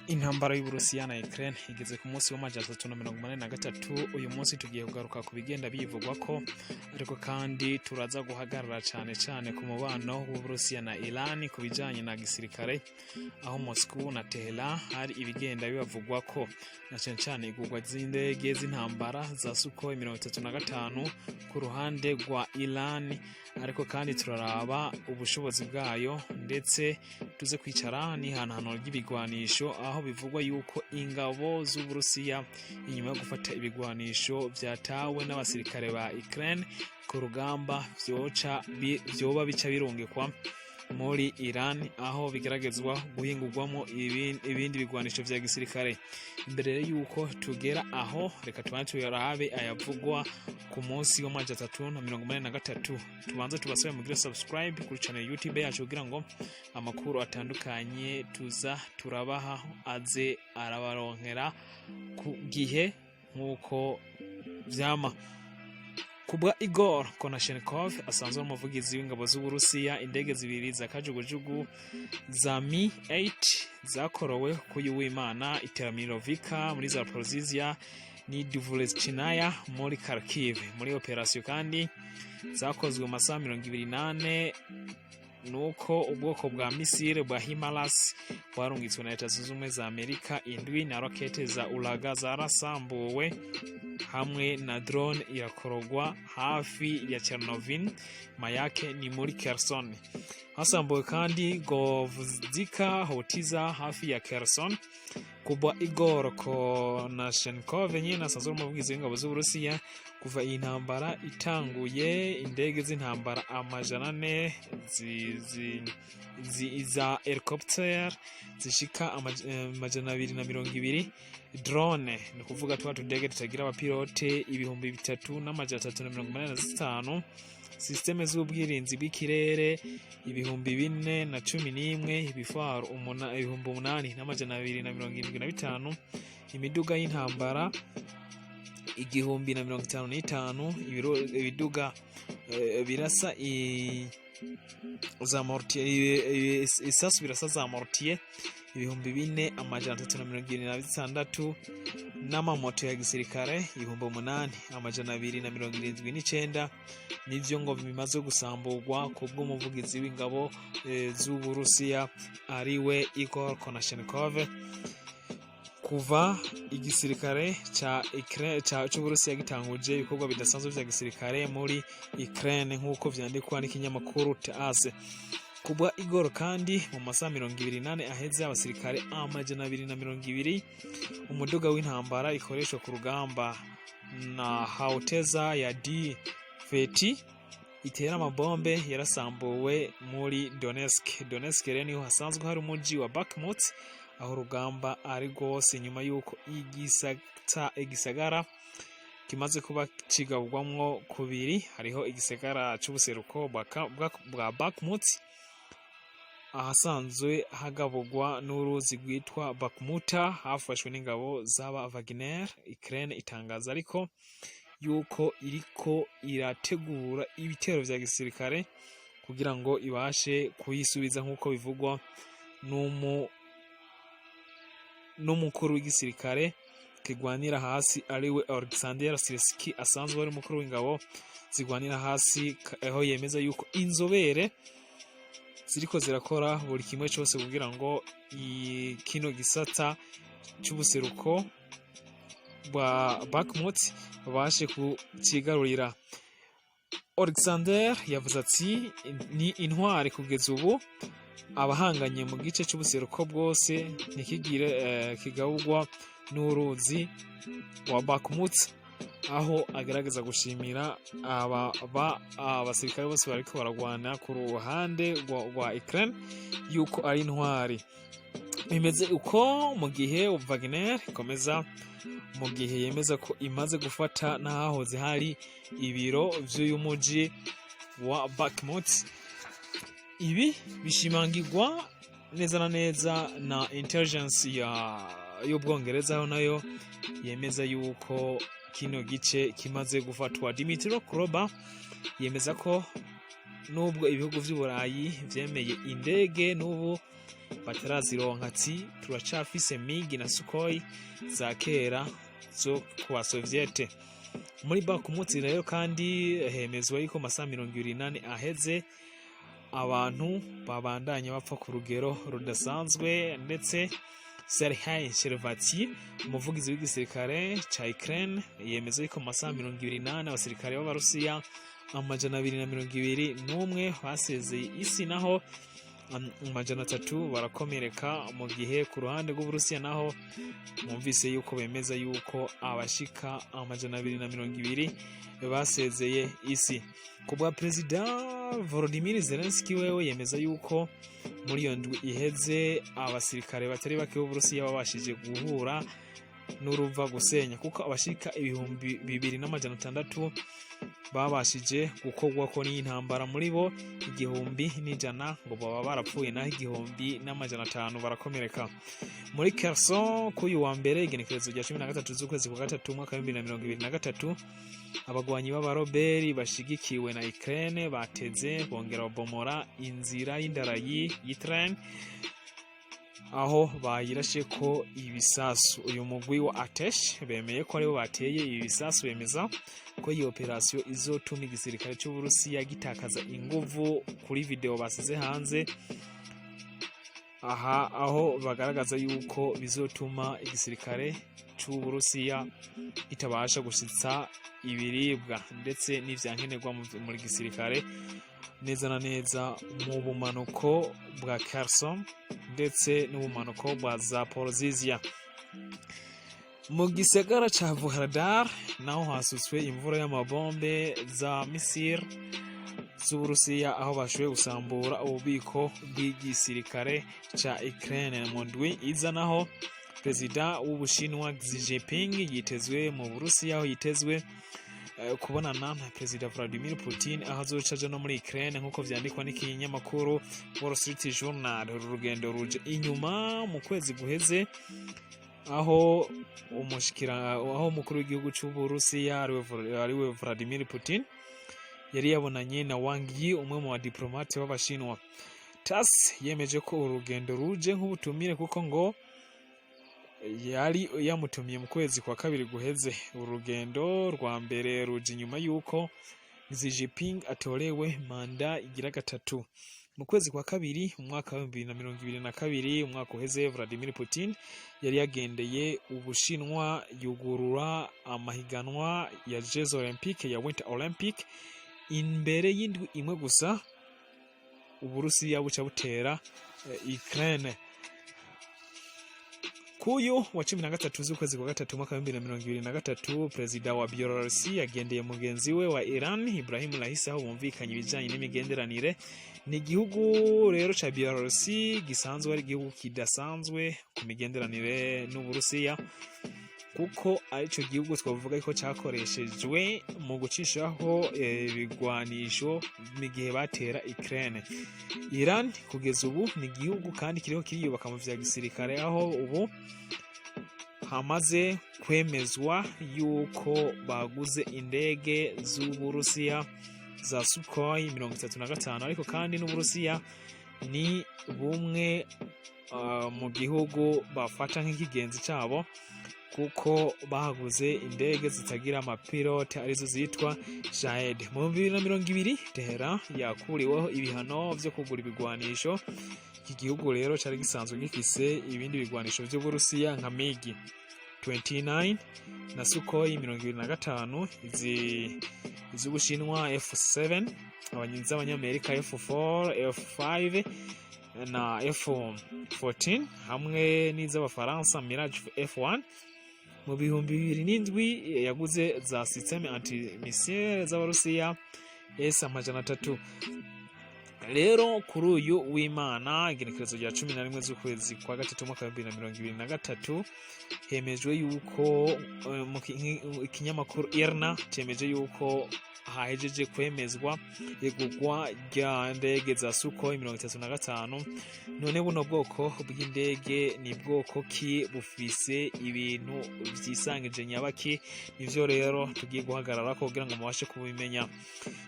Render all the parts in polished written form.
Intambara y'Uburusiya na Ukraine igeze ku munsi wa 383. Uyu munsi tugiye kugaruka ku bigenda bivugwa ko, ariko kandi turaza guhagarara cyane cyane ku mubano w'Uburusiya na Iran ku bijanye na gisirikare, aho Moscow na Tehran hari ibigenda bibavugwa ko, na cyane cyane igurwa z'indege z'intambara za Sukhoi 35 ku ruhande rwa Iran. Ariko kandi turaraba ubushobozi bwayo, ndetse tuze kwicara n'ihanahano ry'ibigwanisho, aho bivugwa yuko ingabo z'Uburusiya, inyuma yo gufata ibigwanisho vyatawe n'abasirikare ba Ukraine ku rugamba, vyoba bica birungikwa muri Iran, aho bigeragezwa guhingurwamo ibindi bigwanisho vya gisirikare. Imbere rero yuko tugera aho, reka tubanze tuyarabe ayavugwa ku munsi wa 383. Tubanze tubasabe mugire subscribe kuri channel YouTube yacu, kugira ngo amakuru atandukanye tuza turabaha aze arabaronkera ku gihe nk'uko vyama. Kubwa Igor Konashenkov, asanzwe ari umuvugizi w'ingabo z'Uburusiya, indege zibiri za kajugujugu za Mi-8 zakorowe kuri Wimana i Terminovka muri Zaporozhia ni Dvurechnaya muri Kharkiv. Muri operasiyo kandi zakozwe mu masaha 24, nuko ubwoko bwa misile bwa HIMARS bwarungitswe na Leta Zunze Ubumwe za Amerika indwi na rokete za Uragan zarasambuwe, hamwe na drone irakorogwa hafi ya Chernovin Mayake ni muri Kherson. Hasambuwe kandi Gvozdika howitzer hafi ya Kherson. Kubwa Igor Konashenkov nyine asanzwe ari umuvugizi w'ingabo z'Uburusiya, kuva iyi ntambara itanguye, indege z'intambara 400 za helicopter zishika 220, drone, ni ukuvuga tuba tudege tutagira abapilote, 3385, système z'ubwirinzi bw'ikirere 4011, ibifaru 8275, imiduga y'intambara 1055, ibiduga birasa za mortier, isasu birasa za mortier 4376, n'amamoto ya gisirikare 8279, nivyo ngo bimaze gusamburwa ku bw'umuvugizi w'ingabo z'Uburusiya, ariwe Igor Konashenkov, kuva igisirikare ca Ukraine ca c'Uburusiya gitanguje ibikorwa bidasanzwe vya gisirikare muri Ukraine, nk'uko vyandikwa n'ikinyamakuru TASS. Kubwa Igor kandi, mu masaha 24 aheze, abasirikare 220, umuduga w'intambara ikoreshwa ku rugamba na howitzer ya D-30 itera amabombe yarasambuwe muri Donetsk. Donetsk rero niho hasanzwe hari umuji wa Bakhmut, aho urugamba ari rwose, nyuma y'uko igisagara kimaze kuba kigabwamwo kubiri. Hariho igisagara c'ubuseruko bwa Bakhmut, ahasanzwe hagaburwa n'uruzi rwitwa Bakhmuta, hafashwe n'ingabo z'aba Wagner. Ukraine itangaza ariko yuko iriko irategura ibitero vya gisirikare kugira ngo ibashe kuyisubiza, nk'uko bivugwa n'umukuru w'igisirikare kigwanira hasi, ariwe Alexander Sirski, asanzwe ari umukuru w'ingabo zigwanira hasi, aho yemeza yuko inzobere ziriko zirakora buri kimwe cyose kugira ngo kino gisata cy'ubuseruko bwa Bakhmut babashe kukigarurira. Alexander yavuze ati: "Ni intwari kugeza ubu abahanganye mu gice cy'ubuseruko bwose ntikigire kigaburwa n'uruzi wa Bakhmut", aho agerageza gushimira aba abasirikare bose bariko baragwana ku ruhande rwa Ukraine yuko ari intwari. Bimeze uko mu gihe Wagner ikomeza, mu gihe yemeza ko imaze gufata n'ahahoze hari ibiro vy'uyu muji wa Bakhmut. Ibi bishimangirwa neza na neza na intelligence ya y'Ubwongereza, aho nayo yemeza yuko Kino gice kimaze gufatwa. Dmytro Kuleba yemeza ko nubwo ibihugu vy'Uburayi vyemeye indege, n'ubu batarazironka. Ati: "Turacafise MiG na Sukhoi za kera zo ku Basoviete." Muri Bakhmut rero kandi hemezwa yuko masaha 24 aheze abantu babandanya bapfa ku rugero rudasanzwe. Ndetse Serhiy Chervaty, umuvugizi w'igisirikare ca Ukraine, yemeza yuko mu masaha 24 abasirikare b'Abarusiya 221 basezeye isi, naho 300 barakomereka, mu gihe ku ruhande rw'Uburusiya naho mwumvise yuko bemeza yuko abashika 220 basezeye isi. Ku bwa Perezida Volodymyr Zelensky, wewe yemeza yuko muri iyo ndwi iheze abasirikare batari bake b'Uburusiya babashije guhura n'uruva gusenya, kuko abashika 2600 babashije gukorwako n'intambara. Muri bo 1100 ngo baba barapfuye, naho 1500 barakomereka. Muri Kherson, k'uyu wa mbere, igenekerezo rya 13 z'ukwezi kwa gatatu umwaka wa 2023, abagwanyi b'abaroberi bashigikiwe na Ukraine bateze bongera babomora inzira y'indarayi y'itren, aho bayirashe ko ibisasu. Uyu mugwi wa Atesh bemeye ko aribo bateye ibi bisasu, bemeza ko iyi operasiyo izotuma igisirikare cy'Uburusiya gitakaza inguvu. Kuri video basize hanze aha, aho bagaragaza yuko bizotuma igisirikare c'Uburusiya kitabasha gushitsa ibiribwa ndetse n'ivyankenerwa muri gisirikare neza na neza mu bumanuko bwa Kherson ndetse n'ubumanuko bwa Zaporozhia. Mu gisagara ca Vuhledar naho hasutswe imvura y'amabombe za misile z'Uburusiya, aho bashoboye gusambura ububiko bw'igisirikare ca Ukraine. Mu ndwi iza naho Perezida w'Ubushinwa Xi Jinping yitezwe mu Burusiya, aho yitezwe kubonana na Perezida Vladimir Putin, aho azoca aja no muri Ukraine, nk'uko vyandikwa n'ikinyamakuru Wall Street Journal. Uru rugendo ruje inyuma mu kwezi guheze, aho umushikira aho umukuru w'igihugu c'Uburusiya ariwe Vladimir Putin yari yabonanye na Wang Yi, umwe mu badiplomate b'Abashinwa. TASS yemeje ko uru rugendo ruje nk'ubutumire, kuko ngo yari yamutumiye mu kwezi kwa kabiri guheze. Uru rugendo rwa mbere ruje inyuma y'uko Xi Jinping atorewe manda igira gatatu mu kwezi kwa kabiri umwaka wa 2022. Umwaka uheze Vladimir Putin yari yagendeye Ubushinwa, yugurura amahiganwa ya Jeux Olympiques ya Winter Olympic, imbere y'indwi imwe gusa Uburusiya buca butera Ukraine. Kuyu wa 13 z'ukwezi kwa gatatu umwaka wa 2023, Perezida wa Bielorusi yagendeye mugenzi we wa Iran Ibrahim Raisi, aho bumvikanye ibijanye n'imigenderanire. Ni igihugu rero ca Bielorusi gisanzwe ari igihugu kidasanzwe ku migenderanire n'Uburusiya, kuko arico gihugu twavuga ko cyakoreshejwe mu gucishaho ibigwanisho mu gihe batera Ukraine. Iran kugeza ubu ni igihugu kandi kiriho kiriyubaka mu vya gisirikare, aho ubu hamaze kwemezwa yuko baguze indege z'Uburusiya za Sukhoi 35. Ariko kandi n'Uburusiya ni bumwe mu gihugu bafata nk'ikigenzi cyabo, kuko baguze indege zitagira amapilote arizo zitwa Shahed. Mu 2020 Tehran yakuriweho ibihano vyo kugura ibigwanisho. Iki gihugu rero cari gisanzwe gifise ibindi bigwanisho vy'Uburusiya nka MiG 29 na Sukhoi 25, izi iz'Ubushinwa F7, z'Abanyamerika F4, F5 na F14, hamwe n'iz'Abafaransa Mirage F1. Mu 2007 yaguze za système antimissile z'Abarusiya S 300. Rero kuri uyu w'Imana, igenekerezo rya 11 z'ukwezi kwa gatatu umwaka wa 2023, hemejwe yuko ikinyamakuru IRNA cemeje yuko Hahejeje kwemezwa igurwa rya ndege za Sukhoi 35. None buno bwoko bw'indege ni bwoko ki? Bufise ibintu vyisangije nyabaki? Nivyo rero tugiye guhagarara kugira ngo mubashe kubimenya.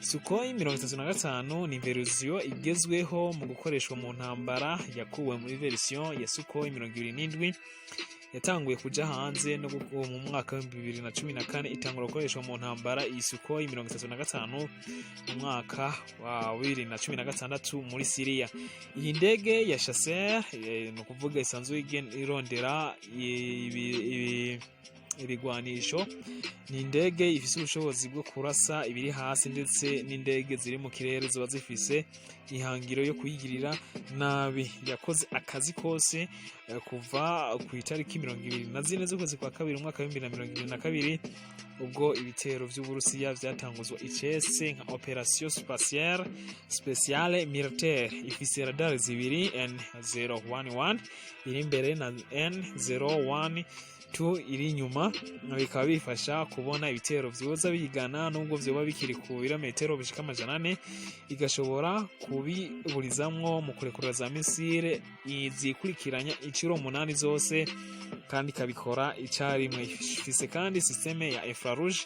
Sukhoi 35 ni version igezweho mu gukoreshwa mu ntambara, yakuwe muri version ya Sukhoi 27 yatanguye kuja hanze no mu mwaka wa 2014, itangura gukoreshwa mu ntambara iyi Sukhoi 35 mu mwaka wa 2016 muri Syria. Iyi ndege ya chasseur, ni ukuvuga isanzwe irondera ibigwanisho, ni indege ifise ubushobozi bwo kurasa ibiri hasi ndetse n'indege ziri mu kirere ziba zifise ihangiro yo kuyigirira nabi. Yakoze akazi kose kuva ku itariki 24 z'ukwezi kwa kabiri umwaka wa 2022, ubwo ibitero vy'Uburusiya vyatanguzwa icese nka opération spatiale spéciale militaire. Ifise radar zibiri, N011 iri imbere na N012 iri inyuma, bikaba bifasha kubona ibitero vyoza bigana nubwo vyoba bikiri ku birometero bishika 400, igashobora kubiburizamwo mu kurekura za missile zikurikiranya incuro 8 zose, kandi ikabikora icarimwe. Ifise kandi système ya infrarouge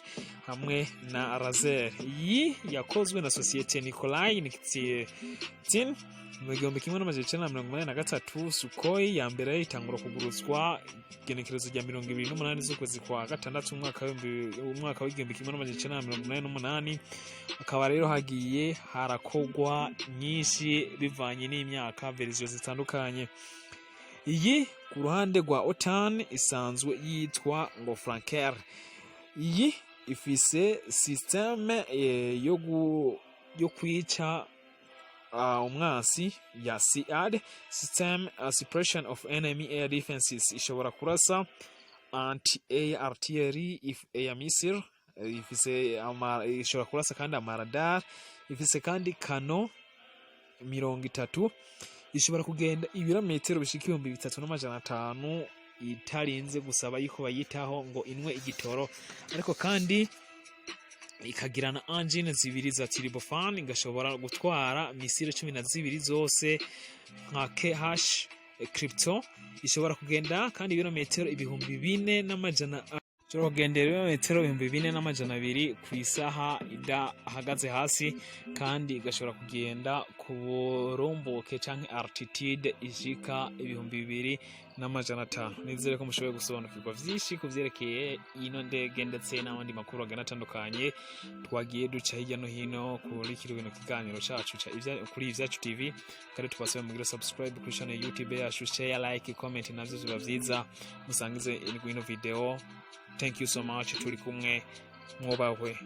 hamwe na laser. Iyi yakozwe na société Nikolai Nikitin mu 1983. Sukhoi ya mbere itangura kugurutswa igenekerezo rya 28 z'ukwezi kwa gatandatu umwaka wa 1988. Akaba rero hagiye harakogwa nyinshi bivanye n'imyaka, version zitandukanye. Iyi ku ruhande rwa OTAN isanzwe yitwa ngo Flanker. Iyi ifise système yo kwica umwansi ya SEAD, System Suppression of Enemy Air Defenses. Ishobora kurasa anti air artillery, if air missile, ifise ishobora kurasa kandi amaradar. Ifise kandi canon 30. Ishobora kugenda ibirometero bishika 3500 itarinze gusaba yuko bayitaho ngo inwe igitoro, ariko kandi ikagira na engine zibiri za turbofan, igashobora gutwara missile 12 zose nka KH Crypto. Ishobora kugenda kandi ibirometero 4000, ishobora kugenda ibirometero 4200 ku isaha idahagaze hasi, kandi igashobora kugenda ku burumbuke canke altitude ishika 2500. Nizere ko mushoboye gusobanukirwa vyinshi ku vyerekeye ino ndege ndetse n'abandi makuru agenda atandukanye twagiye duca hirya no hino kuri kino kiganiro cacu ca kuri Ivyacu TV. Kandi tubasaba mugire subscribe kuri channel YouTube yacu, share, like, comment, navyo biba vyiza. Musangize ino video. Thank you so much. Turi kumwe, mwubahwe.